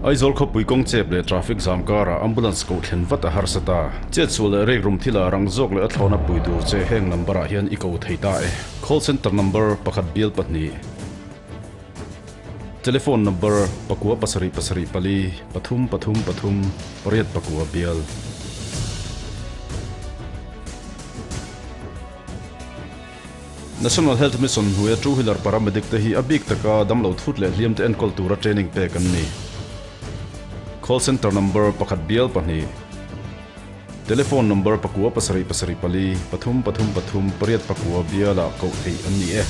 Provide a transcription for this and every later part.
Aizawl khawpui kawng chep leh traffic zam karah ambulance koh thlen vat a harsa ta. Chetsual leh rek rum thila rang zawk leh a thlawna pui tur che heng number ah hian i ko thei ta e. Call center number pakhat bial pahnih. Telephone number pakua pasarih pasarih pali pathum pathum pathum pariat pakua bial. National Health Mission hnuaia two wheeler paramedic te hi a bik taka damlo thut leh hliam te enkawl tura training pek an ni. Call center number pakhat bial pahnih, telephone number pakua pasarih pasarih pali pathum pathum pathum pariat pakua bialah koh theih an ni e.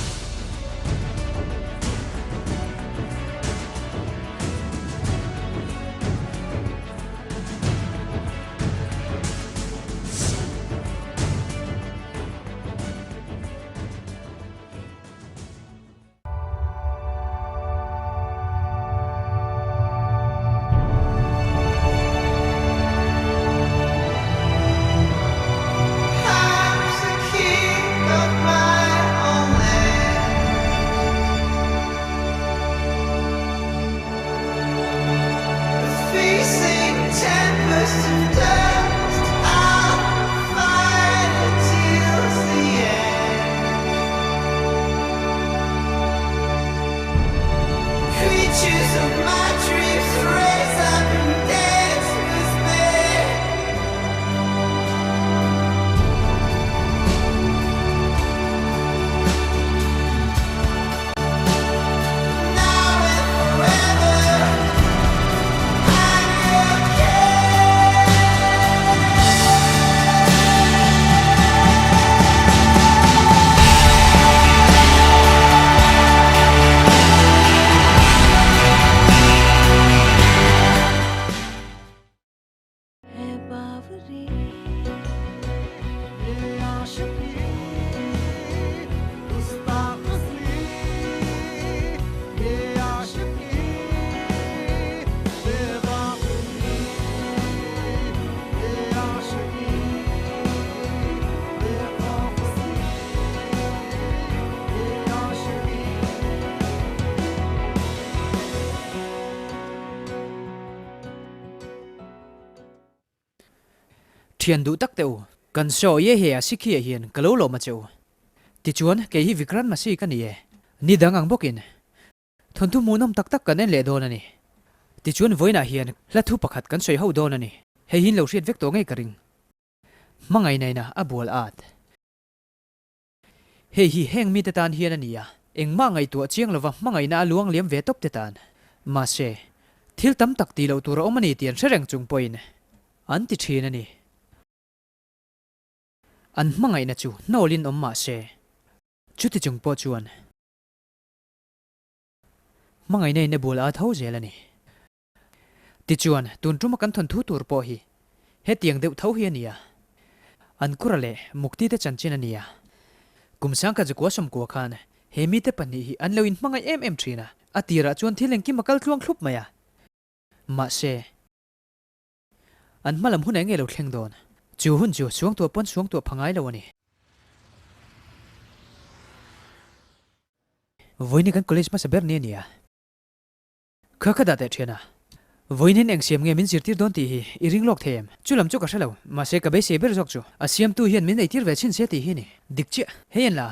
Thian duh tak teh u, kan show ye he a sikhi ah hian ka lo lawm a che u. Tichuan, kei hi Vikrant Masih ka ni e. Ni dang ang bawkin, thawnthu hmuhnawm tak tak kan en leh dawn a ni. Tichuan vawiinah hian hla thu pakhat kan sawi ho dawn a ni. Hei hi in lo hriat vek tawh ngei ka ring. Hmangaihnaina a bual at. Hei hi heng mite tan hian a ni a, engmah ngaihtuah chiang lova hmangaihna a luang liam ve tawp te tan. Mahse, thil tam tak tih loh tur a awm a ni tih an hre reng chung pawhin an ti thin a ni. An hmangaihna chu hnawlin awm mah se, chuti chung pawh chuan hmangaihna in a bual a tho zel a ni. Tichuan, tun tuma kan thawnthu tur pawh hi hetiang deuh tho hi a ni a, an kura leh mukti te chanchin a ni a. Kum sangkhat zakua sawmkua khan he mite pahnih hi an lo inhmangaih em em thin a, a tirah chuan thil engkim a kal tluang thlup mai a. Mahse, an hmalam hun eng nge lo thleng dawn? Chu hun chu suangtuah pawn suangtuah pha ngai lo a ni. Vawiin kan college hmasa ber ni a ni a. Kha kha dah teh thian a. Vawiin hian eng siam nge min zirtir dawn tih hi i ring lawk thei em? Chu lam chu ka hre lo, mahse ka beisei ber zawk chu a siamtu hian min eitir ve chhin se tih hi a ni. Dik chiah, hei an la.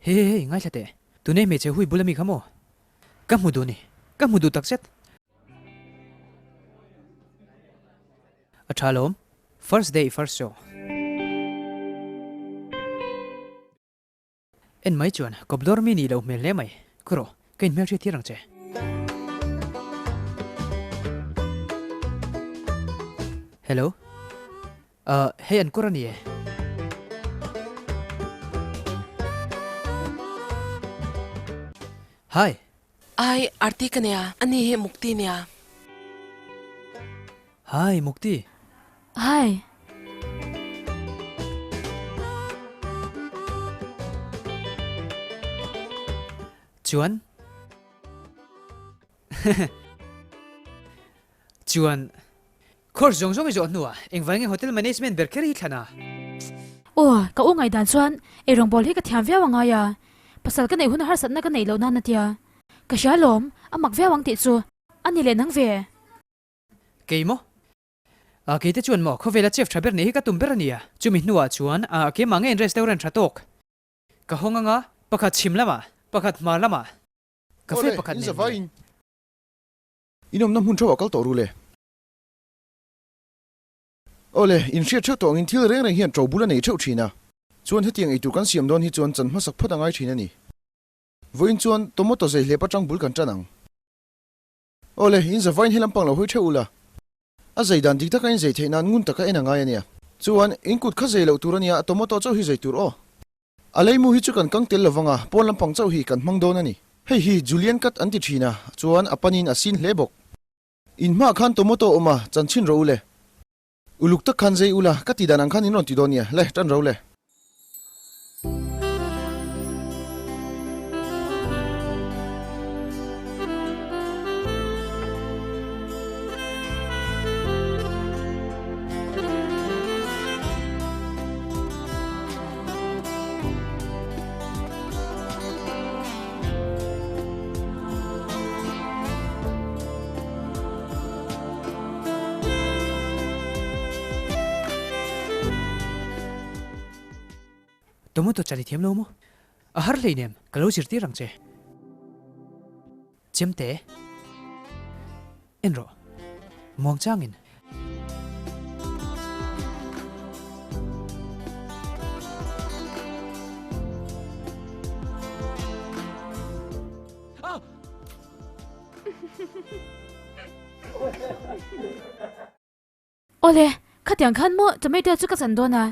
Hei hei hei, ngaithla teh. Tunei hmeichhe hui bul ami kha maw? Ka hmu duh ni. Ka hmu duh takzet. A tha lawm. First day first show. En mai chuan kawp dawr mi nih loh hmel hle mai. Ku rawh, ka inhmel hriat tir ang che. Hello. Uh, hei an kawr a ni e. Hi. Ai, Arti ka nia, ani hi Mukti nia. Hi, Mukti. Hi. Chuan? Chuan, course zawng zawng i zawh hnuah engvai nge hotel management ber kher hi thlan a? Aw, ka u ngaihdan chuan eirawng bawl hi ka thiam viau a ngai a, pasal ka neih hun harsatna ka neih loh nan a tia. Ka hria lawm, a mak viau ang tih chu a ni leh nang ve. Kei maw? A keite chuan maw khawvela chef tha ber neih hi ka tum ber a nia. Chumi hnuah chuan a keimah nge in restaurant tha tawk ka hawng anga, pakhat chhim lamah, pakhat hmar lamah, cafe Awle, pakhat in nen zavai mawle. in. In awmna hmun theuhah kal tawh ru le. Awle, in hriat theuh tawh angin thil reng reng hian ṭo bul a nei theuh thin a. Chuan hetiang eitur kan siam dawn hi chuan chan hmasak phawt a ngai thin a ni. Vawiin chuan tomato zei hlep atang bul kan ṭan ang. Awle, in zavaiin he lampang lo hawi theuh ula. A zei dan dik taka in zei theih nan ngun taka en a ngai a nia. Chuan, in kut kha zei loh tur a nia, tomato chauh hi zei tur aw. A leimu hi chu kan kang tel lovang a, pawn lampang chauh hi kan hmang dawn a ni. Hei hi Julian cut an ti thin a, chuan a panin a sin hle bawk. In hmaah khan tomato awm a, chanchin rawh u le. Uluk tak khan zei ula, ka ti dan ang khan in rawn ti dawn nia, le, tan ro le. Tomato chali thiam lo maw? A har hleinem, ka lo zirtir ang che. Chemte. En rawh. Muang changin. Awle, khatiang khan maw tomato chu ka chan dawn a.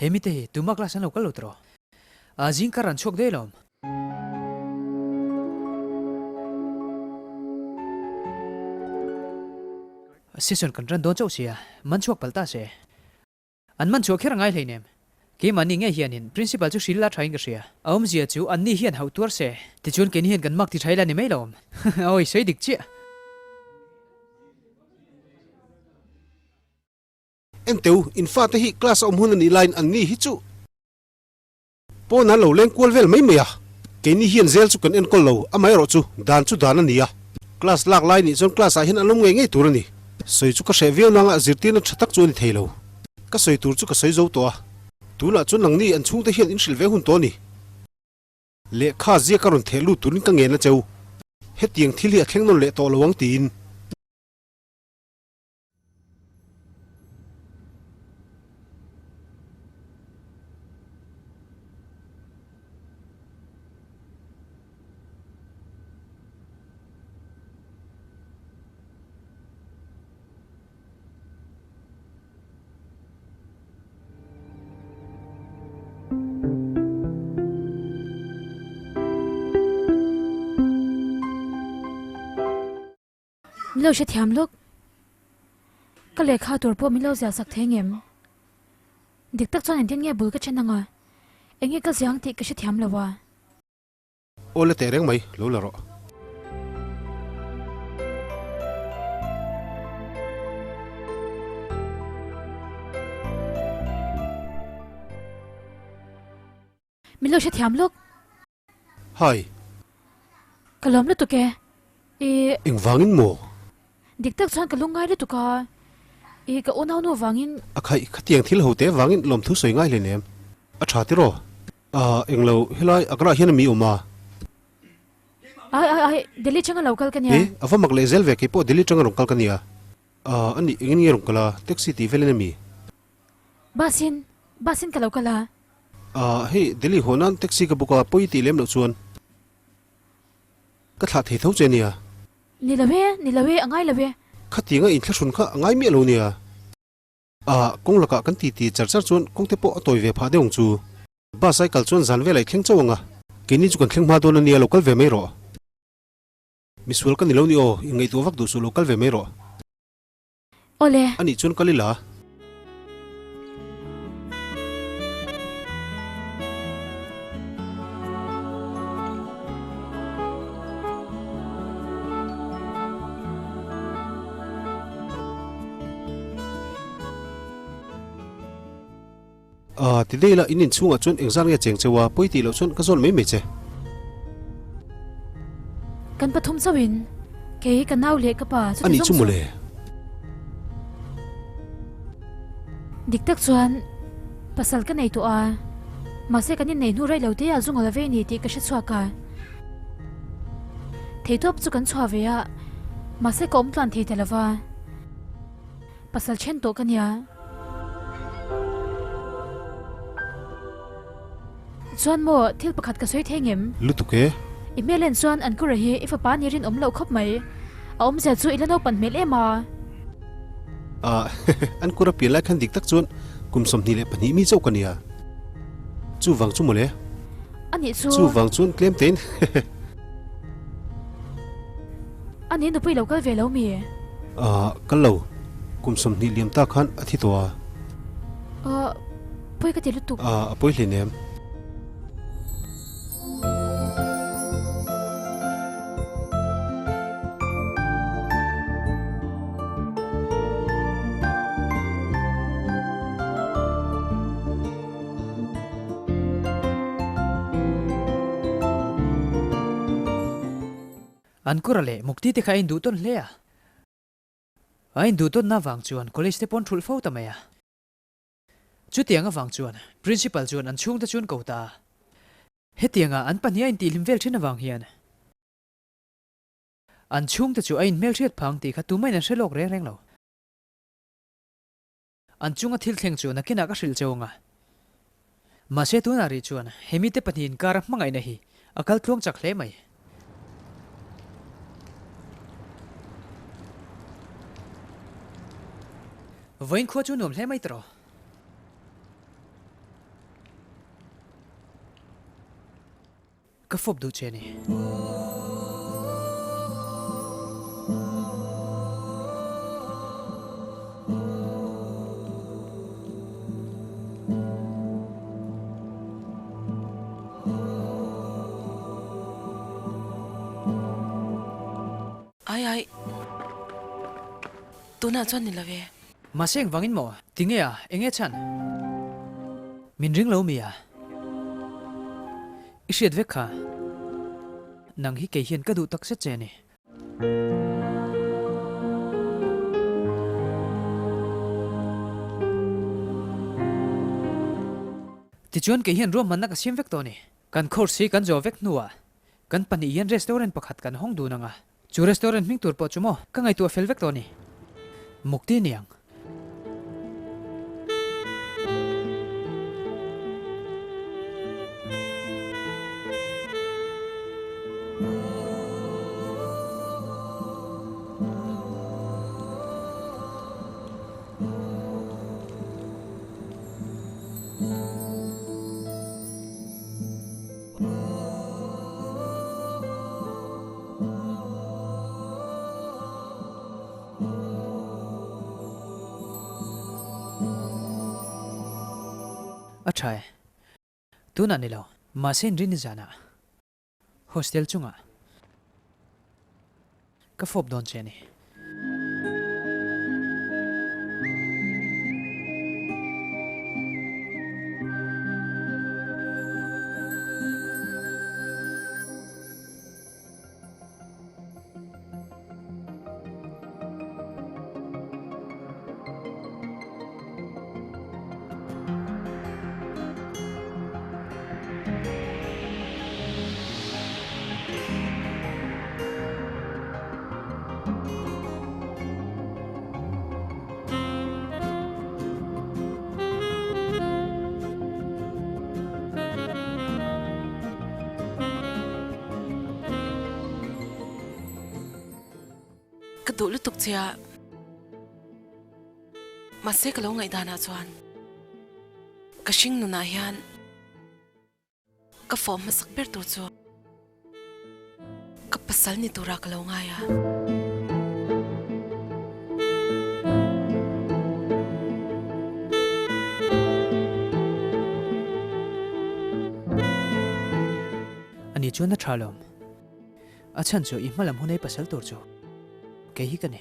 He mite hi tuma class an lo kal lo tawh. A zing kar an chhuak daih alawm. Session kan ran dawn chauh sia, man chhuak palh ta se. An man chhuah kher a ngai hleinem. Keimahni ngei hianin Principal chu hrilh la thain ka hria. A awmzia chu anni hian hauh tuar se, tichuan keini hian kan mak ti tha ila ni mai lo awm. Awi, sawi dik chiah. Enteu, in fate hi class a awm hun a nih laiin anni hi chu pawn an lo leng kual vel mai mai a. Keini hian zel chu kan enkawl lo, amaherawh chu dan chu dan a ni a. Class lak lai nih chuan class ah hian an awm ngei ngei tur a ni. Sawi chu ka hreh viau nanga zirtirna tha tak chu a ni thei lo. Ka sawi tur chu ka sawi zo tawh a. Tunah chuan nangni an chhungte hian in hrilh ve hun tawh a ni. Lehkha ziak a rawn theh lut turin ka ngen a cheu. Hetiang thil hi a thleng nawn leh tawh lo ang tiin. Min lo hrethiam lawk. Ka lehkha tur pawh min lo ziah sak thei ngem? Dik tak chuan engtin nge bul ka then anga? Enge ka ziang tih ka hrethiam lo a. Aw la teh reng mai, lo la rawh. Min lo hrethiam lawk. Hi. Ka lawm lutuk e. I. Engvangin maw? Dik tak chuan ka lungngai lutuk a. I ka unau nu vangin. A khaih, khatiang thil ho te vangin lawmthu sawi ngai hleinem. A tha tiraw? A, englo, helai Agra hian a mi awm a. Ai, ai, ai, Delhi tanga lo kal ka nia. E, a va mak leh zel ve, keipawh Delhi tanga rawn kal ka nia. A, ani, engin nge rawn kal a, taxi tih velin a mi? Bus in, bus in ka lo kal a. A, hei, Delhi haw nan taxi ka book a, pawi tih lem loh chuan ka thlah thei tho che nia. Ni lo e, ni lo e, a ngai lo e. Khatianga inthlahrun kha a ngai miah lo nia. A, kawng lakah kan ti ti char char chuan kawng te pawh a tawi ve phah deuh ang chu. Bus ai kal chuan zan velah i thleng chauh ang a, keini chu kan thleng hma dawn a nia lo kal ve mai rawh. Misual ka ni lo ni aw, inngaihtuah vak duh suh lo kal ve mai rawh. Awle. Anih chuan kal ila. Ti daih la, in inchhungah chuan engzat nge cheng cheu a, pawi tih loh chuan ka zawn mai mai che. Kan pathum chauhin kei ka nau leh ka pa chuti Anih zawng chu chu. mawle. Dik tak chuan pasal ka nei tawh a, mahse kan innei hnu raih lo te a zung a la vei ni tih ka hre chhuak a. Theitawp chu kan chhuah ve a, mahse ka awm tluan thei ta lova. Pasal then tawh ka nia. Chuan maw, thil pakhat ka sawi thei ngem? Lutuk e. I hmel en chuan an kura hi i fapa ni rinawm loh khawp mai. A awmzia chu i la naupan hmel em a. Ah, an kura pian lai khan dik tak chuan kum 22 mi chauh ka nia. Chuvang chu mawle. Anih chu. Chuvang chuan tlem tein. Anih nupui lo kal ve lo mi? Ah, kal lo. Kum 20 liam ta khan a thi tawh a. Ah, pawi ka ti lutuk. Ah, a pawi hle nem. An kura leh Mukti te kha a induh tawn hle a. A induh tawnna avang chuan college te pawn thulh fo ta mai a. Chutiang avang chuan Principal chuan an chhungte chuan ko ta a. Hetianga an pahnih a intihhlim vel thin avang hian an chhungte chu a inhmelhriat phang tih kha tumahin an hre lawk reng reng lo. An chunga thil thleng chu nakinah ka hrilh cheu anga. Mahse tunah rih chuan he mite pahnih inkara hmangaihna hi a kal tluang chak hle mai. Vawiin khua chu nuam hle mai tawh. Ka fawp duh che a ni. Ai ai. Tunah chuan ni lo e. Mahse engvangin maw? Tinge a? Enge chhan? Min ring lo mi a? I hriat vek kha. Nang hi kei hian ka duh tak zet che a ni. Tichuan kei hian ruahmanna ka siam vek tawh a ni. Kan course hi kan zawh vek hnuah kan pahnih hian restaurant pakhat kan hawng dun ang a. Chu restaurant hming tur pawh chu maw ka ngaihtuah fel vek tawh a ni. Mukti niang. A tha e. Tunah ni lo, mahse inrin nizanah hostel chungah ka fawp dawn che a ni. Ka duh lutuk che a, mahse ka lo ngaihdanah chuan ka hring nunah hian ka fawh hmasak ber tur chu ka pasal ni turah ka lo ngai a. Ani chuan a tha lawm. A chhan chu i hmalam hun ei pasal tur chu kei hi ka ni.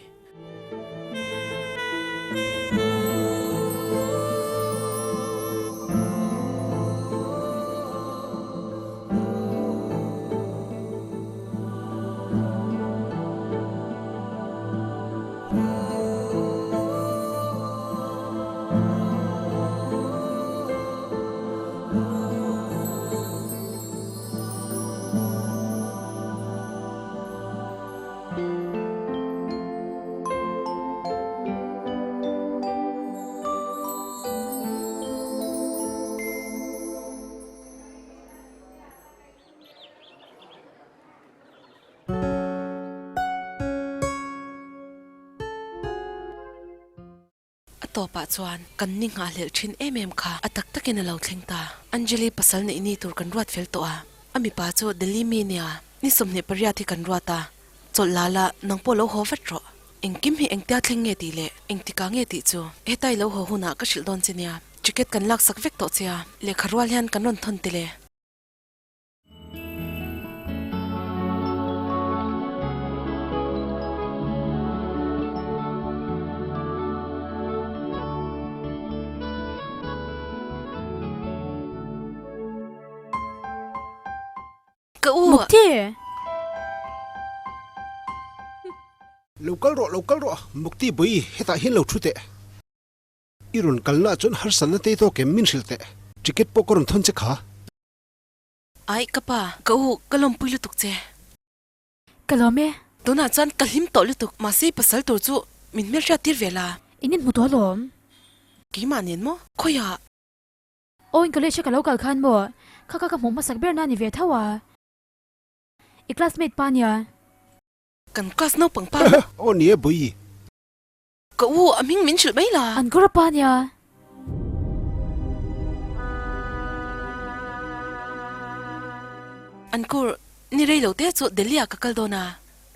A tawpah chuan kan ni nghahhlelh thin em em kha a tak takin a lo thleng ta. Anjali pasal neih ni tur kan ruat fel tawh a, a mipa chu Delhi mi nia ni 28 hi kan ruat a, chawlh la la nang pawh lo haw vat rawh. Engkim hi engtia thleng nge tih leh engtikah nge tih chu heta i lo haw hunah ka hrilh dawn che nia. Ticket kan laksak vek tawh che a, lehkha rual hian kan rawn thawn tel e. Ka u! Mukti! Lo kal rawh, lo kal rawh, Mukti bawi, hetah hian lo thu teh. I rawn kalna ah chuan harsatna te tawk em min hrilh teh. Ticket pawh ka rawn thawn che kha. Aih ka pa, ka u, ka lawmpui lutuk che. Ka lawm e. Tunah chuan ka hlim tawh lutuk, mahse i pasal tur chu min hmelhriat tir ve la. In inhmu tawh alawm. Keimah nen maw? Khawiah? Aw in college a ka lo kal khan maw? Kha kha ka hmuh hmasak ber na ni ve tho a. I classmate pa nia. Kan class naupang pa maw? Aw ni e Bawihi. Ka u, a hming min hrilh mai la. An kawr a pa nia. An kawr, ni rei lo te chu Delhi ah ka kal dawn a.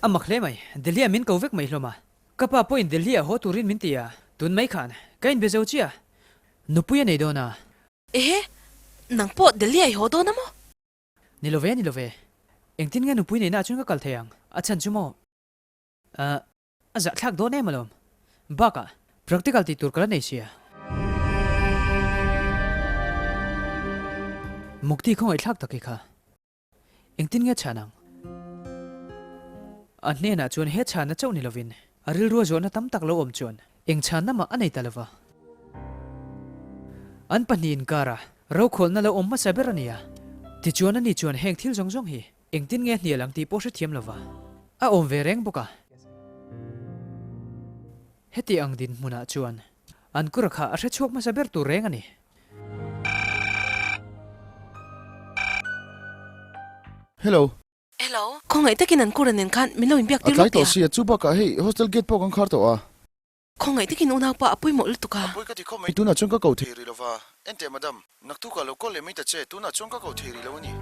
A mak hle mai, Delhi ah min ko vek mai hlawm a. Ka pa pawhin Delhi ah haw turin min ti a, tun mai khan ka inbe zo chiah. Nupui a nei dawn a. Ehe, nang pawh Delhi ah i haw dawn a maw? Ni lo ve, ni lo ve. Engtin nge nupui neihna ah chuan ka kal thei ang? A chhan chu maw? Ahh. A zahthlak dawn em alawm. Bakah, practical tih tur ka la nei sia. Mukti khawngaihthlak tak hi kha. Engtin nge chhan ang? A hnenah chuan he chhanna chauh ni lovin a rilrua zawhna tam tak lo awm chuan eng chhanna mah a nei ta lova. An pahnihin kara rokhawlhna lo awm hmasa ber a ni a. Tichuan ani chuan heng thil zawng zawng hi Engtin nge hnial ang tih pawh hrethiam lova a awm ve reng bawk a. Heti ang dinhmunah chuan an kura kha a hrechhuak hmasa ber tur reng a ni. Hello. Hello. Khawngaih takin an kura nen khan min lo inbiak A tir tlai lawk teh tawh a. sia, chu bakah hei hostel gate pawh kan khar tawh a. Khawngaih takin unaupa a pawimawh lutuk a. A pawi ka ti khawp mai. Tunah chuan ka ko thei rih lova. Enteh madam, naktukah lo call leh mai ta che, tunah chuan ka ko thei rih lo a ni.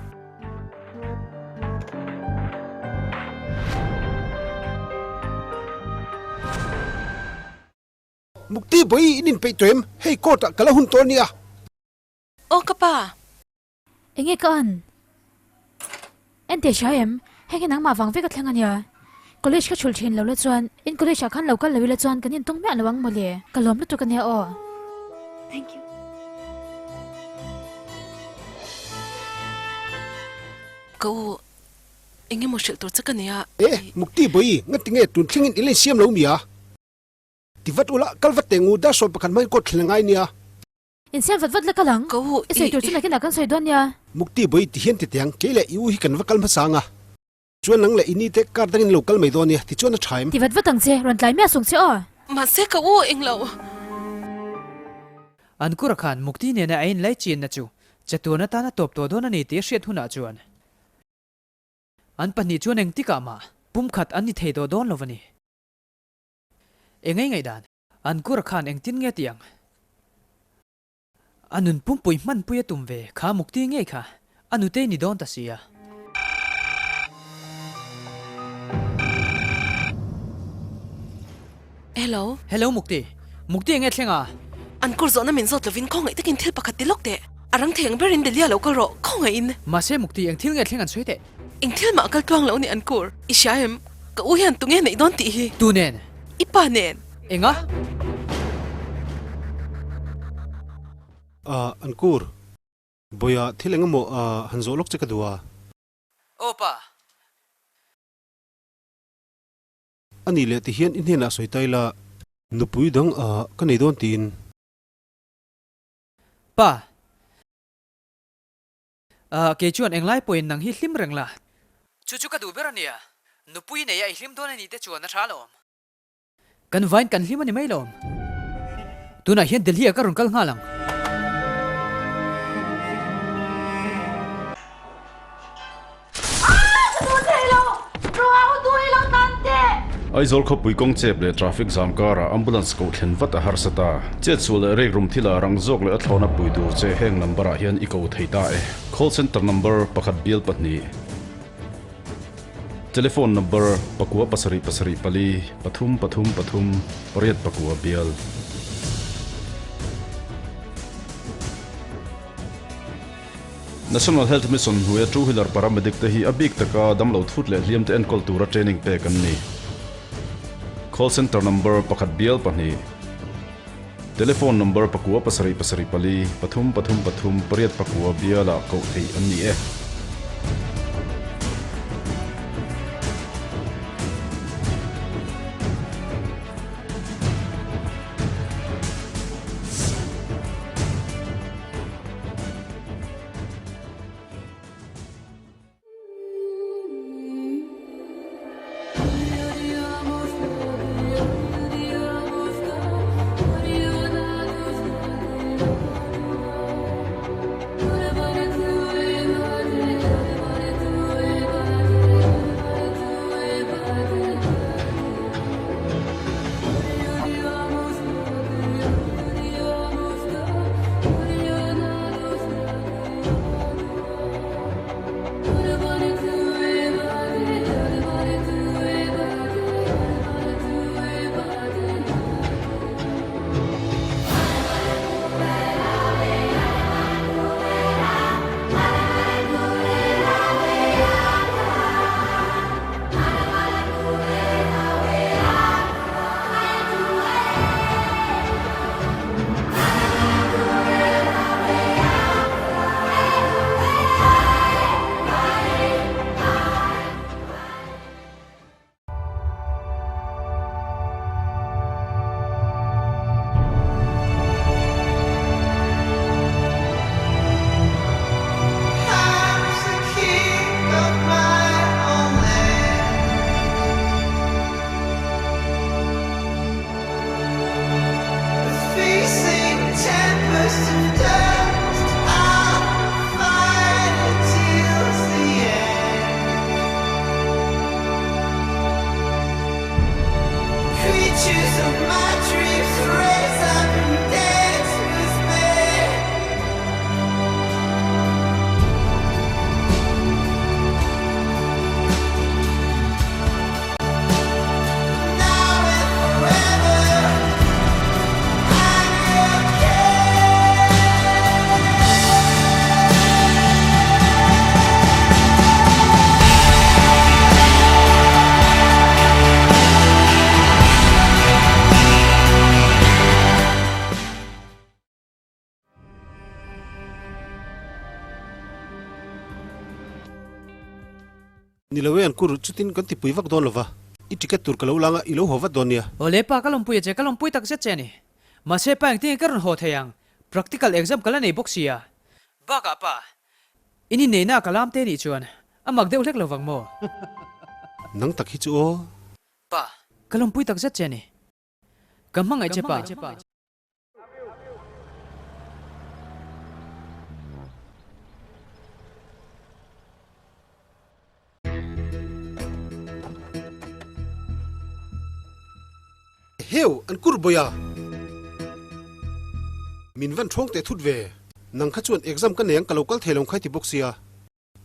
Mukti bawi in inpeih tawh em? Hei court ah ka la hun tawh a nia. Aw ka pa! Enge ka an? Enteh hria em? Heng hi nangmah vang vek a thleng a nia. College ka chhul thin lo la chuan in college ah khan lo kal lo ila chuan kan intawng miah lo ang mawle. Ka lawm lutuk a nia aw. Thank you. Ka u, eng emaw hrilh tur che ka nei a. E, Mukti Bawi, ngati nge tun thlengin i la insiam lo mi a? Ti vat ula, kal vat teh ngu, dar sawm pakhat hmain court thlen a ngai nia. Insiam vat vat la kal ang. Ka u, I sawi tur chu nakinah kan sawi dawn nia. Mukti Bawi ti hian ti teh ang, kei leh i u hi kan va kal hmasa ang a. Chuan nang leh i ni te car dangin lo kal mai dawn nia, tichuan a tha em? Ti vat vat ang che, rawn tlai miah sung che aw. Mahse ka u eng lo. An kura khan Mukti nena a inlai chinna chu chatuan atana tawp tawh dawn a ni tih a hriat hunah chuan an pahnih chuan engtikah mah pumkhat an ni thei tawh dawn lo a ni. Engei ngaihdan? An kura khan engtin nge tih ang? A nun pumpui hmanpui a tum ve kha Mukti ngei kha a nutei ni dawn ta si a. Hello. Hello Mukti. Mukti enge thleng a? An kur zawhna min zawt lovin khawngaih takin thil pakhat ti lawk teh. A rang thei ang berin Delhi-a lo kal rawh, khawngaihin. Mahse Mukti eng thil nge thleng an sawi teh? Eng thil mah kal tluang lo ni an kur. I hria em? Ka u hian tunge neih dawn tih hi? Tu nen? I pa nen. Enga? Ah, an kur. Bawiah thil eng emaw han zawh lawk che ka duh a. Aw pa. A nih leh tihian i hnenah sawi ta ila, nupui dang ka nei dawn tiin. Pa. Ah, kei chuan englai pawhin nang hi hlim reng la. Chu chu ka duh ber a nia. Nupui neia i hlim dawn a nih te chuan a tha alawm. Kan vain kan hlim a ni mai lo. Tunah hian Delhi ah ka rawn kal nghal ang. Aizawl khawpui kawng chep leh traffic jam karah ambulance koh thlen vat a harsa ta. Chetsual leh rek rum thila rang zawk leh a thlawna pui tur che heng number ah hian i ko thei ta e. Call center number pakhat bial pahnih. Telephone number, pakua pasarih pasarih pali, pathum pathum pathum, pariat pakua bial. National Health Mission hnuaia two wheeler paramedic te hi a bik taka damlo thut leh hliam te enkawl tura training pek an ni. Call center number pakhat bial pahnih. Telephone number pakua pasarih pasarih pali, pathum pathum pathum, pariat pakua bialah koh theih an ni e. Ni lo e an kur, chutin kan tipui vak dawn lo va, i ticket tur ka lo lang a, i lo haw vat dawn nia. Awle pa, ka lawmpui a che, ka lawmpui tak zet che a ni. Mahse pa engtin nge ka rawn haw thei ang, practical exam ka la nei bawk si a. Bakah pa, in inneihna a ka lam te nih chuan a mak deuh hlek lo vang maw? Nang tak hi chu aw. Pa, ka lawmpui tak zet che a ni. Ka hmangaih che pa. Heu, an kur bawi a. Min van thawng teh thut ve. Nang kha chuan exam ka nei ang ka lo kal thei lo khai ti bawk sia.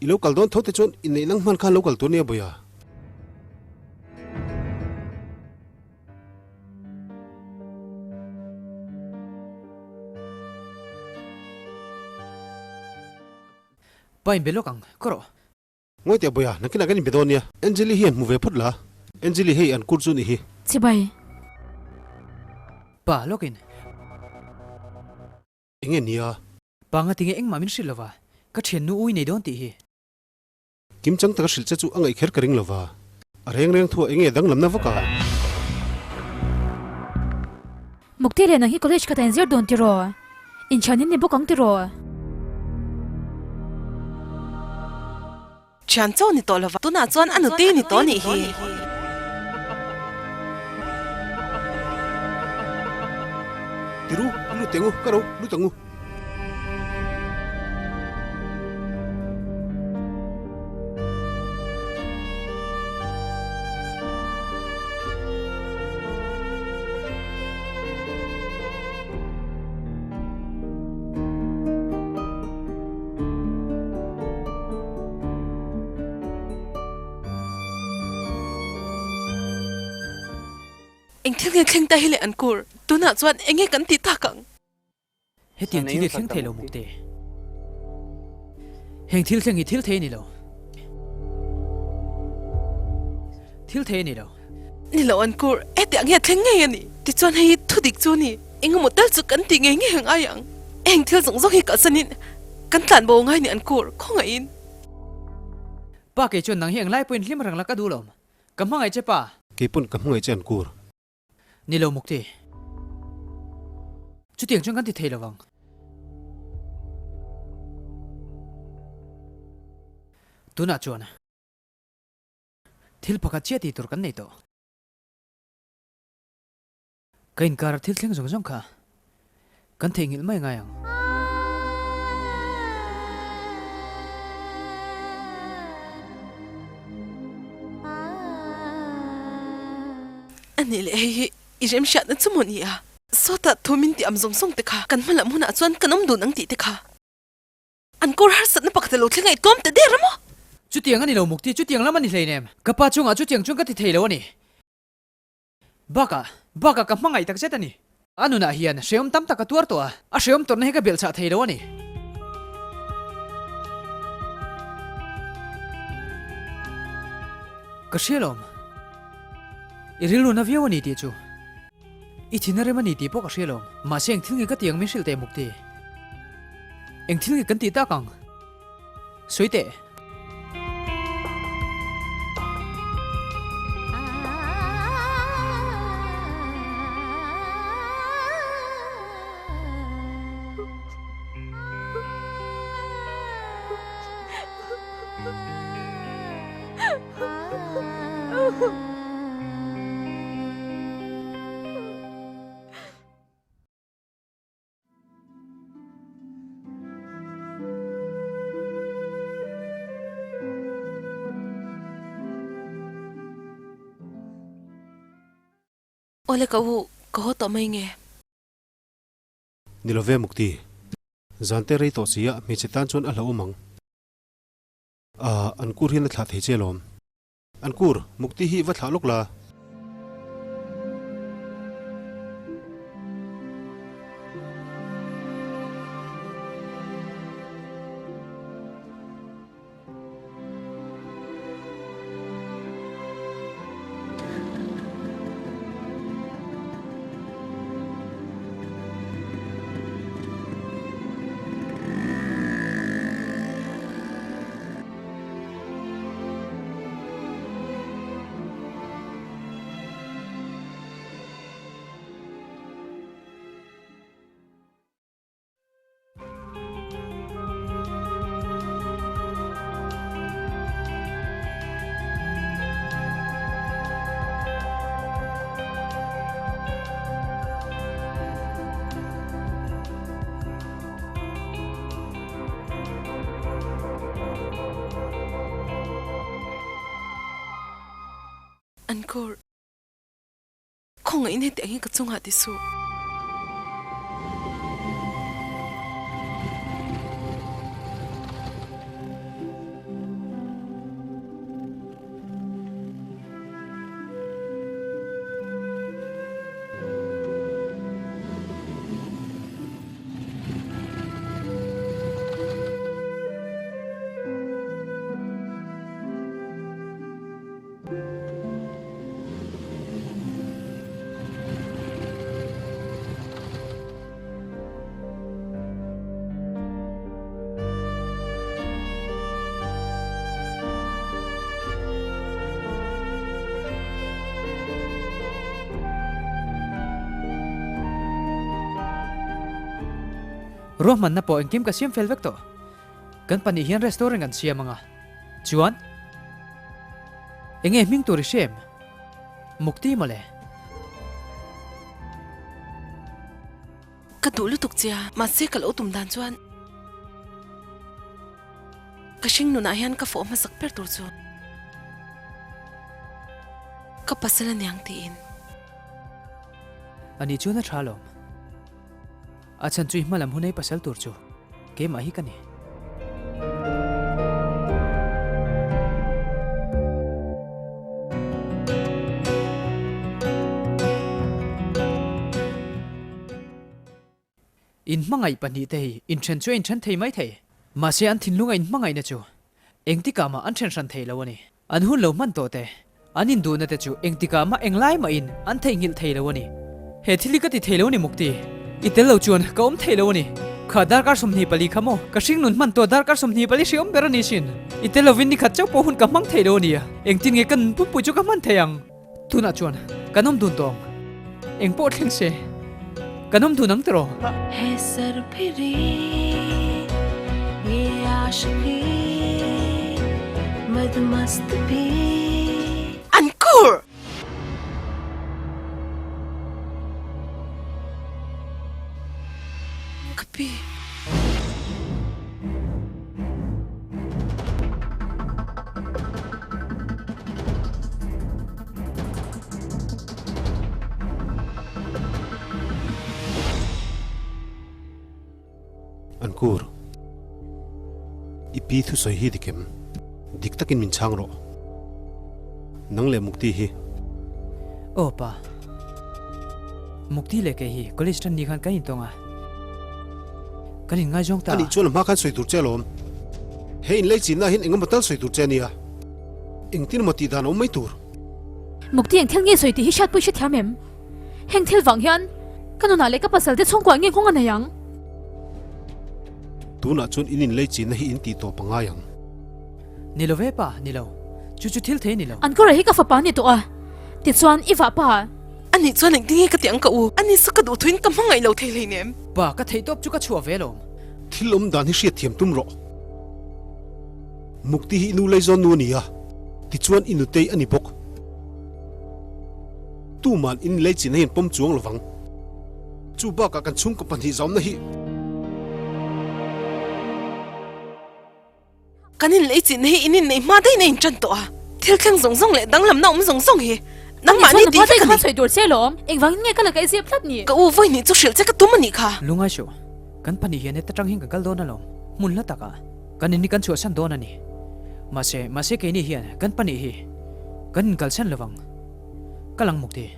I lo kal dawn tho te chuan inneih nang hman khan lo kal tur nia bawi a. Pa inbe lawk ang, ka rawh. Ngawi teh bawiha, nakinah kan inbe dawn nia. Angeli hian hmu ve phawt la. Angeli hei an kur chu nih hi. Chibai. Pa, lawkin. Enge nia? Pa nga tinge engmah min hrilh lova, ka thiannu ui nei dawn tih hi. Kim chang taka hrilh che chu a ngaih kher ka ring lova. A reng reng thuah enge danglamna vak a? Mukti leh nang hi college khat a inzir dawn tiraw? Inthian in ni bawk ang tiraw? Thian chaw ni tawh lova, tunah chuan a nutei ni tawh nih hi. Tiru, lut teng u, ka ro, lut ang u. Eng thil nge thleng ta hi le an kur, tunah chuan eng nge kan tih tak ang? Hetiang thil hi thleng thei lo mukte. Heng thil thleng hi thil thei a ni lo. Thil thei a ni lo. Ni lo an kur, hetiang hi a thleng ngei a ni. Tichuan hei hi thu dik chu a ni. Engemaw tal chu kan tih ngei ngei ang ai ang. Heng thil zawng zawng hi kalsanin kan tlan bo ngai ni an kur, khawngaihin. Pa kei chuan nang hi englai pawhin hlim reng la ka duh lo. Ka hmangaih che pa. Kei pawn ka hmangaih che an kur. Ni lo Mukti. Chutiang chuan kan ti thei lo vang. Tunah chuan thil pakhat chiah tih tur kan nei tawh. Ka inkar thil thleng zawng zawng kha kan theihnghilh mai ngai ang. A nih leh hei hi i remhriatna chu maw ni a? Sawtah thu min tih am zawng zawng te kha kan hma lam hunah chuan kan awm dun ang tih te kha an kawr harsatna pakhat a lo thleng a i tlawm ta der a maw? Chutiang a ni lo Mukti, chutiang lam a ni hleinem. Ka pa chungah chutiang chuan ka ti thei lo a ni. Bakah, bakah ka hmangaih tak zet a ni. A nunah hian hrehawm tam tak ka tuar tawh a, a hrehawm tawrhna hi ka belhchhah thei lo a ni. Ka hria lawm. I rilru na viau a ni tih chu. I thin a rem a ni tih pawh ka hria lawm. Mahse eng thil nge ka tih ang min hrilh teh Mukti? Eng thil nge kan tih tak ang? Sawi teh. Awle ka u, ka haw tawh mai nge? Ni love Mukti. Zan te rei tawh si a, hmeichhe tan chuan a hlauhawm ang. Aa, an kur hian a thlah thei che alawm. An kur, Mukti hi va thlah lawk la. Ankur, khawngaihin hetiang hi ka chungah ti suh. Ruahmanna pawh engkim ka siam fel vek tawh. Kan pahnih hian restaurant kan siam anga. Chuan enge hming tur i hria em? Mukti mawle. Ka duh lutuk che a, mahse ka lo tum dan chuan ka hring nunah hian ka fawh hmasak ber tur chu ka pasal aniang tiin. Ani chuan a tha alawm. A chhan chu i hmalam hun ei pasal tur chu keimah hi ka ni. In hmangaih pahnihte hi inthen chu a inthen thei mai thei. Mahse an thinlunga in hmangaihna chu engtikah mah an then hran thei lo a ni. An hun lo hman tawh te, an induhna te chu engtikah mah englai mahin an theihnghilh thei lo a ni. He thil hi ka ti thei lo ni Mukti, i tel lo chuan ka awm thei lo a ni. Kha darkar 24 kha maw ka hringnun hman tawh darkar 24 hriawm ber a ni sin. I tel lovin nikhat chauh pawh hun ka hmang thei lo a nia, engtin nge ka nun pumpui chu ka hman thei ang? Tunah chuan kan awm dun tawh ang. Eng pawh thleng se, kan awm dun ang tiraw? Ankur! Ka pi. Ankur, i pi thusawi hi dik em? Dik takin min chhang rawh. Nang leh Mukti hi. Aw pa. Mukti leh kei hi college tan ni khan kan intawng a. Kan inngaizawng ta a. Anih chuan a hma khan sawi tur che alawm. He inlei chinna hian engemaw tal sawi tur che ania. Engtin emaw tih dan a awm mai tur. Mukti eng thil nge sawi tih hi hriatpui hrethiam em? Heng thil vang hian ka nunah leh ka pasal te chhungkua nge nghawng a nei ang? Tunah chuan in inlei chinna hi in tih tawp a ngai ang. Ni lo ve pa, ni lo. Chu chu thil thei ni lo. An kawrah hi ka fapa ni tawh a, tichuan i vah pa. Anih chuan engtin nge ka ti ang ka u? Ani chu ka duh thuin ka hmangaih lo thei hleinem. Pa, ka theih tawp chu ka chhuah ve alawm. Thil awm dan hi hriatthiam tum rawh. Mukti hi i nu Leizawn nu a ni a, tichuan i nutei a ni bawk. Tuman in Leichin a inpawm chuang lovang. Chu bakah kan chhungkaw pahnih zawnna hi. Kan inleichinna hi in inneih hma daihin a intan tawh a, thil thleng zawng zawng leh danglamna awm zawng zawng hi nangmahni tih vek a ni. Sawi tur che lawm, engvangin nge ka la kaih zep tlat ni? Ka u vawi hnih chu hrilh che ka tum a nih kha. Lungai suh, kan pahnih hian heta tang hian kan kal dawn alawm, hmun hla takah kan in hi kan chhuahsan dawn a ni. Mahse, mahse keini hian kan pahnih hi kan inkalsan lovang. Ka lang muk ti.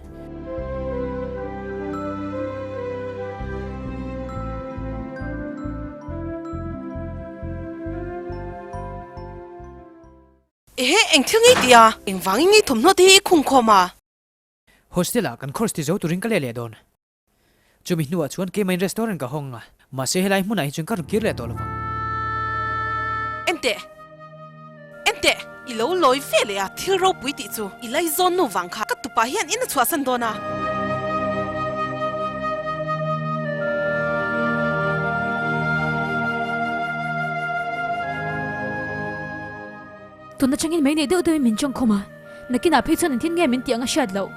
Ehe, eng thil ngei tih a? Engvangin ngei thawmhnaw te hi i khung khawm a? Hostel ah kan course ti zo turin ka leh leh dawn. Chumi hnuah chuan keimahin restaurant ka hawng a, mahse helai hmunah hi chuan ka rawn kir leh tawh lovang. Enteh! Enteh! I lo lawi ve leh a, thil ropui tih chu i laizawn nu vang kha ka tupa hian in a chhuahsan dawn a. Tun atangin mei nei deuh deuhin min chawng khum a, nakinah phei chuan engtin nge min tih ang a hriat loh.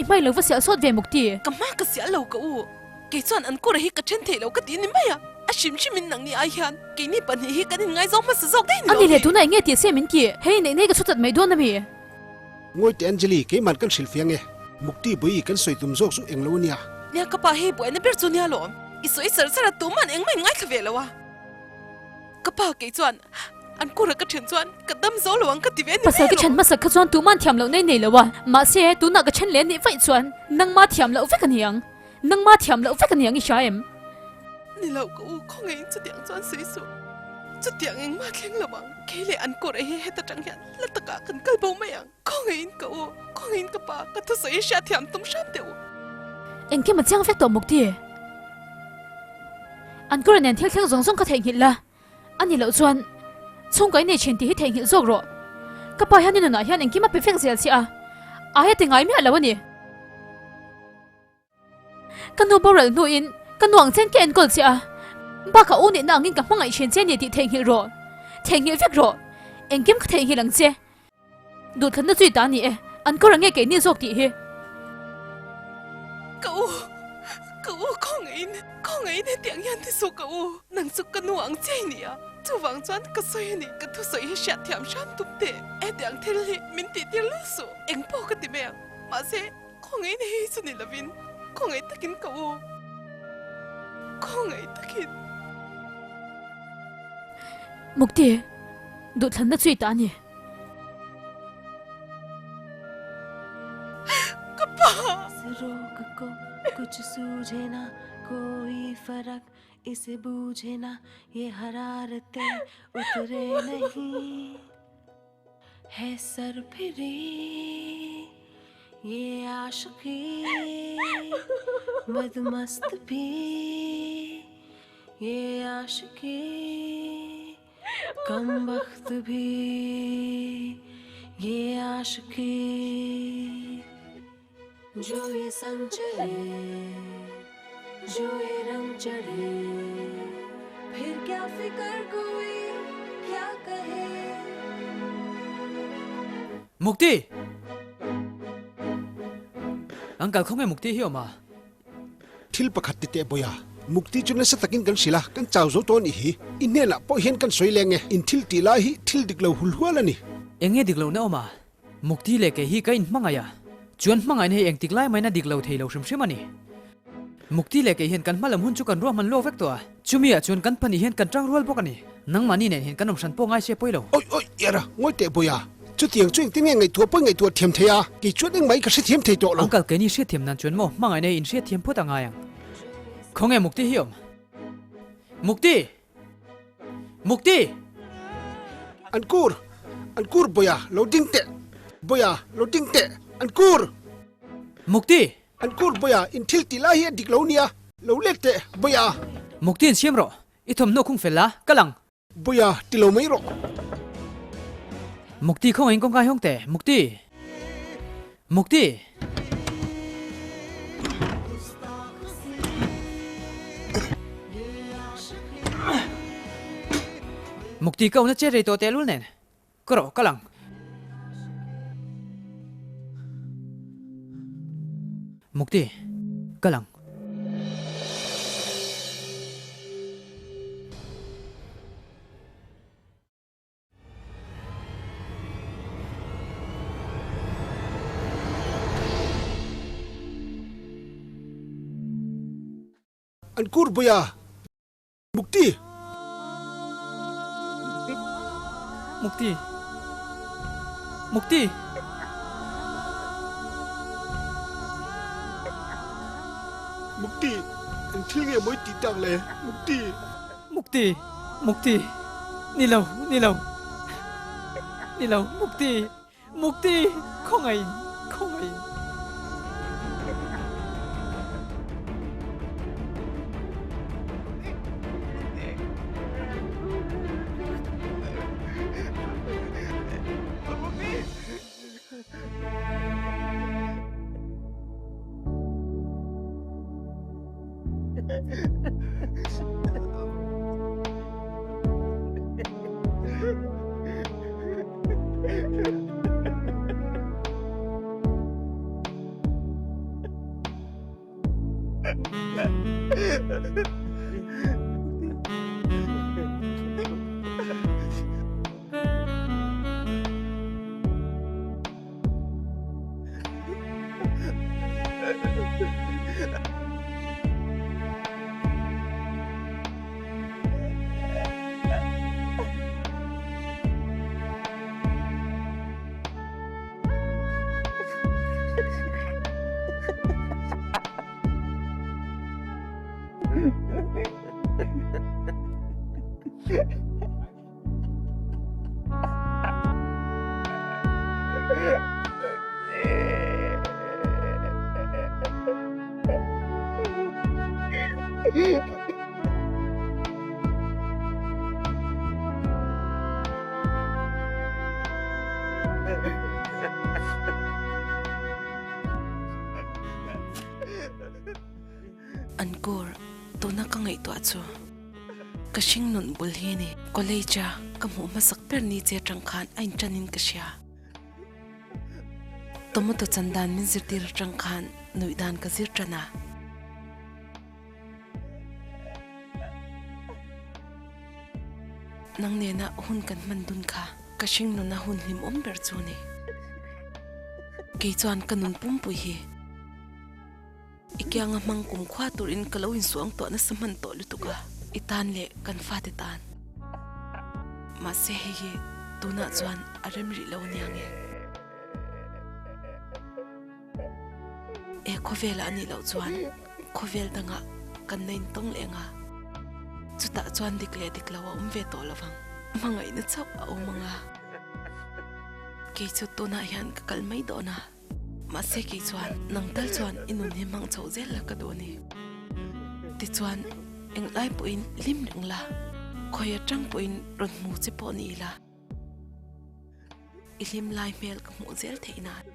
I hmai lo va sial sawt ve muk ti. Ka hma ka sial lo ka u. Kei chuan an kawr hi ka then thei lo ka ti ni mai a. A hrim hrim in nangni ai hian keini pahnih hi kan inngaizawng hmasa zawk daih ni lo Ani leh tunah eng nge tih se min ti? Hei neih nei ka chhutat mai dawn a mi? Ngawi teh Anjali, keiman kan hrilh fiang e. Mukti Bawi kan sawi tum zawk chu eng lo a nia. Nia ka pa hei buaina ber chu nia lawm. I sawi char char a tuman engmah in ngaithla ve lo a. Ka pa kei chuan an kura ka then chuan ka dam zo lo ang ka ti ve a ni Pasal mai ka alawm. then hmasak kha chuan tuman thiam loh nei nei lo a, mahse tunah ka then leh nih vaih chuan nangma thiam loh vek a ni ang. Nangma thiam loh vek a ni ang i hria em? Ni lo ka u, khawngaih in chutiang chuan sawi suh. Chutiang engmah thleng lo ang. Kei leh an kura hi heta tang hian la takah kan kal bo mai ang. Khawngaih in ka u, khawngaih in ka pa, ka thusawi hriat thiam tum hram teh u. Engkim a chiang vek tawh Mukti. An kura nen thil thleng zawng zawng ka theihnghilh la, a ni loh chuan chhungkaw i nei thin tih hi theihnghilh zawk rawh. Ka pa hian i nunah hian engkim a pe vek zel che a, aia ti ngai miah lo a ni. Ka nu boral hnuin ka nuang chen ka enkawl che a, bakah u nihna angin ka hmangaih thin che ni tih theihnghilh rawh. Theihnghilh vek rawh. Engkim ka theihnghilh ang che. Duhthlanna chui ta a ni e, an kawr ange keini zawk tih hi. Ka u, ka u khawngaihin, khawngaihin hetiang hian ti suh ka u, nang chu ka nu ang che i ni a, chuvang chuan ka sawi a ni, ka thusawi hi hriatthiam hram tum teh, hetiang thil hi min tihtir lul suh, engpawh ka ti mai ang, mahse Khawngaih hei chu ni lovin khawngaih takin ka u, khawngaih takin. Mukti, duhthlanna chui ta a ni. Ka pa! Mukti! Uncle khawnge Mukti hi awm a? Thil pakhat ti teh bawi a, Mukti chu nasa takin kan hrilh a, kan chau zo tawh a nih hi. I hnenah pawh hian kan sawi leng e, in thil tih lai hi thil dik lo hul hual a ni. Enge dik lohna awm a? Mukti leh kei hi ka inhmangaih a, chuan hmangaihna hi engtik lai maina dik lo thei lo hrim hrim a ni. Mukti leh kei hian kan hma lam hun chu kan ruahman lawk vek tawh a, chumi ah chuan kan pahnih hian kan tang rual bawk a ni. Nangmahni nen hian kan awm hran pawh ngai se pawi lo. Awi awi, Iara, ngawi teh bawi a, chutiang chu engtin nge ngaihtuah pawi ngaihtuah thiam thei a, kei chuan engmah hi ka hrethiam thei tawh lo. Uncle, keini hriatthiam nan chuan maw hmangaihna hi inhriatthiam phawt a ngai ang. Khawnge Mukti hi awm? Mukti! Mukti! An kur! An kur Bawia lo ding teh! Bawia lo ding teh! An kur! Mukti! An kur Bawia in thil tih lai hi a dik lo nia, lo let teh Bawia! Mukti in siam rawh, i thawmhnaw khung fel la, ka lang! Bawia ti lo mai rawh. Mukti khawngaih in kawngka hi hawng teh, Mukti! Mukti! Mukti ka una che rei tawh tehlul nen ka rawh ka lang. Mukti ka lang. An kur bawi a, Mukti! Mukti! Mukti! Mukti! Eng thil nge mawi tih tak le? Mukti! Mukti! Mukti! Ni lo, ni lo. Ni lo, Mukti! Mukti! Khawngaihin, khawngaihin. An kur tuna ka ngaihtuah chu ka hring nun bul hi a ni. College a ka hmuh hmasak ber ni che atang khan a inṭan in ka hria. Tomato chan dan min zirtir atang khan nuih dan ka zir ṭan a. Nang nena hun kan hman dun kha ka hring nuna hun hlimawm ber chu a ni. Kei chuan ka nun pumpui hi. I kianga hmang kumkhua turin ka lo insuang tawh nasa hman tawh lutuk a, i tan leh kan fate tan. Mahse hei hi tunah chuan a rem rih lo ania nge. E khawvelah a nih loh chuan khawvel dangah kan la intawng leh anga, chutah chuan dik leh dik lo a awm ve tawh lovang. Hmangaihna chauh a awm anga, kei chu tunah hian ka kal mai dawn a. Mahse kei chuan nang tal chuan i nun hi hmang chhoh zel la ka duh a ni. Tichuan englai pawhin hlim reng la, khawi atang pawhin rawn hmu che pawh ni ila, i hlim lai hmel ka hmuh zel theih nan.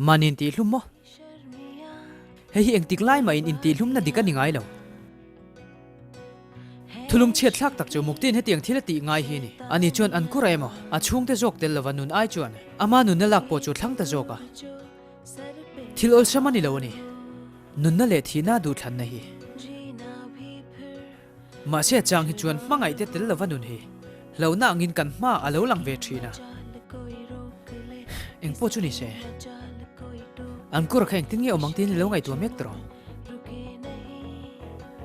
Mahni intihhlum maw? Hei hi engtik lai mahin intihhlumna dik a ni ngai lo. Thulung chhiat thlak tak chu Muktin hetiang thil a tih ngai hi a ni. Ani chuan an kura emaw, a chhungte zawk tel lova nun ai chuan ama nunna lak pawh chu thlang ta zawk a. Thil awlsam a ni lo a ni. Nunna leh thihna duhthlanna hi. Mahse a chang hi chuan hmangaihte tel lova nun hi hlauhna angin kan hma a lo lang ve thin a. Engpawh chu ni se. Ankur kha engtin nge awm ang tiin i lo ngaihtuah mek tawh.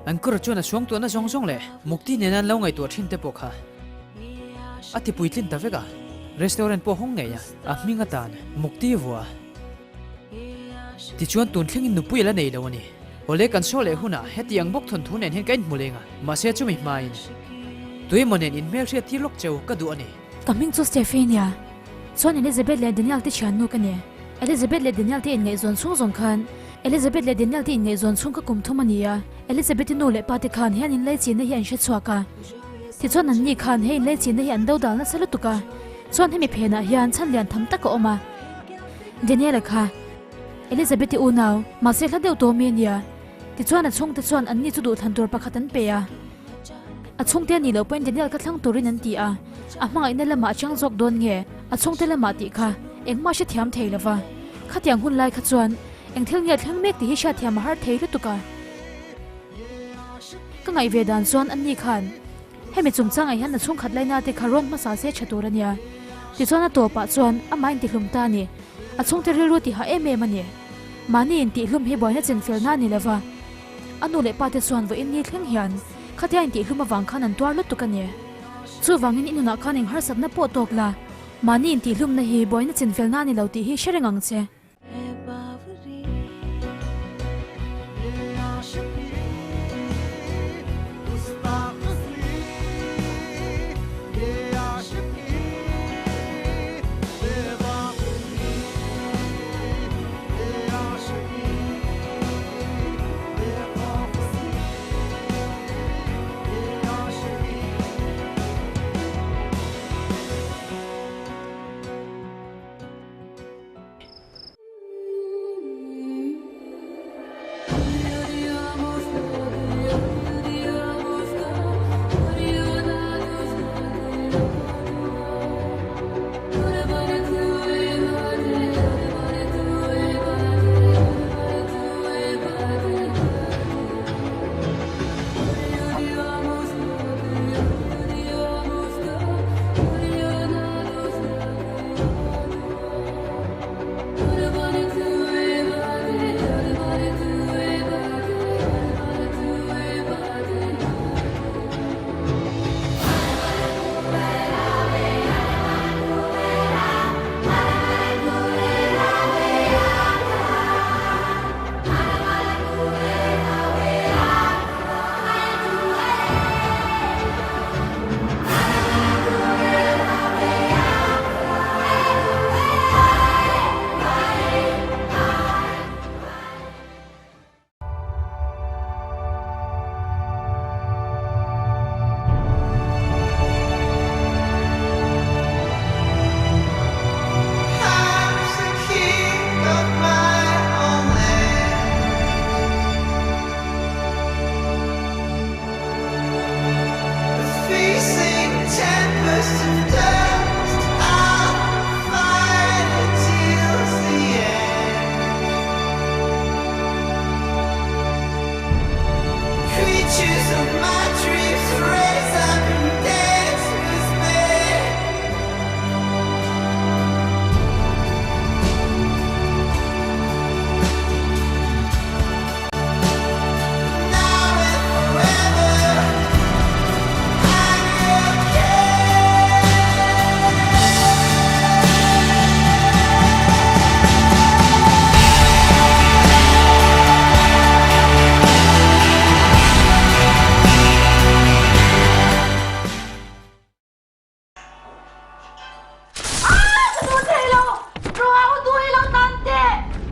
Ankur chuan a suangtuahna zawng zawng leh Mukti nena an lo ngaihtuah thin te pawh kha a ti puitlin ta vek a. Restaurant pawh hawng ngei a, a hming atan Mukti vua. Tichuan tun thlengin nupui a la nei lo a ni. Awle kan saw leh hunah heti ang bawk thawnthu nen hian ka inhmu leng a, mahse chumi hmain tuemaw nen inhmelhriat tir lawk cheu ka duh a ni. Ka hming chu Stephania, chuan Elizabeth leh Daniel te thiannu ka ni. Elizabeth leh Daniel te inngaihzawn chhung zawng khan Elizabeth leh Daniel te inngaihzawn chhung kha kum thum a ni a, Elizabeth-i nu leh pa te khan hian inlaichinna hi an hre chhuak a. Tichuan anni khan he inlaichinna hi an do dal nasa lutuk a, chuan hemi phenah hian chhan lian tham tak a awm a. Daniel-a kha Elizabeth-i unau, mahse hla deuh tawh mi a nia. Tichuan a chhungte chuan anni chu duhthlan tur pakhat an pe a. A chhungte a nih loh pawhin Daniel kha thlang turin an ti a, a hmangaihna lamah a chiang zawk dawn nge a chhungte lamah tih kha engmah hre thiam thei lova. Khatiang hun lai kha chuan eng thil nge thleng mek tih hi hriatthiam a har thei lutuk a. Ka ngaih ve dan chuan anni khan hemi chungchangah hian a chhungkhat laina te kha rawn hmasa se tha tur a nia. Tichuan a tawpah chuan amah intihlum ta a ni. A chhungte rilru tihah em em a ni. Mahni intihlum hi buaina chinfelna a ni lova. A nu leh pa te chuan vawiin ni thleng hian khatia intihlum avang khan an tuar lutuk a ni. Chuvangin i nunah khan eng harsatna pawh tawk la, mahni intihlumna hi buaina chinfelna a ni lo tih hi hre reng ang che.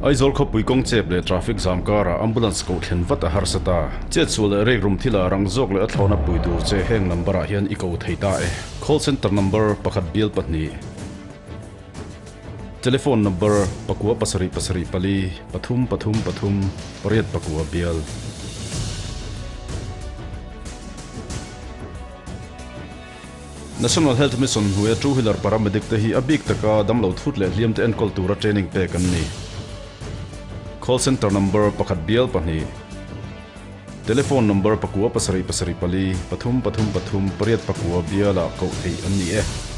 Aizawl khawpui kawng chep leh traffic zam karah ambulance koh thlen vat a harsa ta. Chetsual leh rek rum thila rang zawk leh a thlawhna pui tur che heng number ah hian i ko thei ta e. Call center number pakhat bial pahnih. Telephone number pakua pasarih pasarih pali pathum pathum pathum pariat pakua bial. National Health Mission hnuaia two wheeler paramedic te hi a bik taka damlo thut leh hliam te enkawl tura training pek an ni. Call center number pakhat bial pahnih. Telephone number pakua pasarih pasarih pali pathum pathum pathum pariat pakua bialah koh theih an ni e.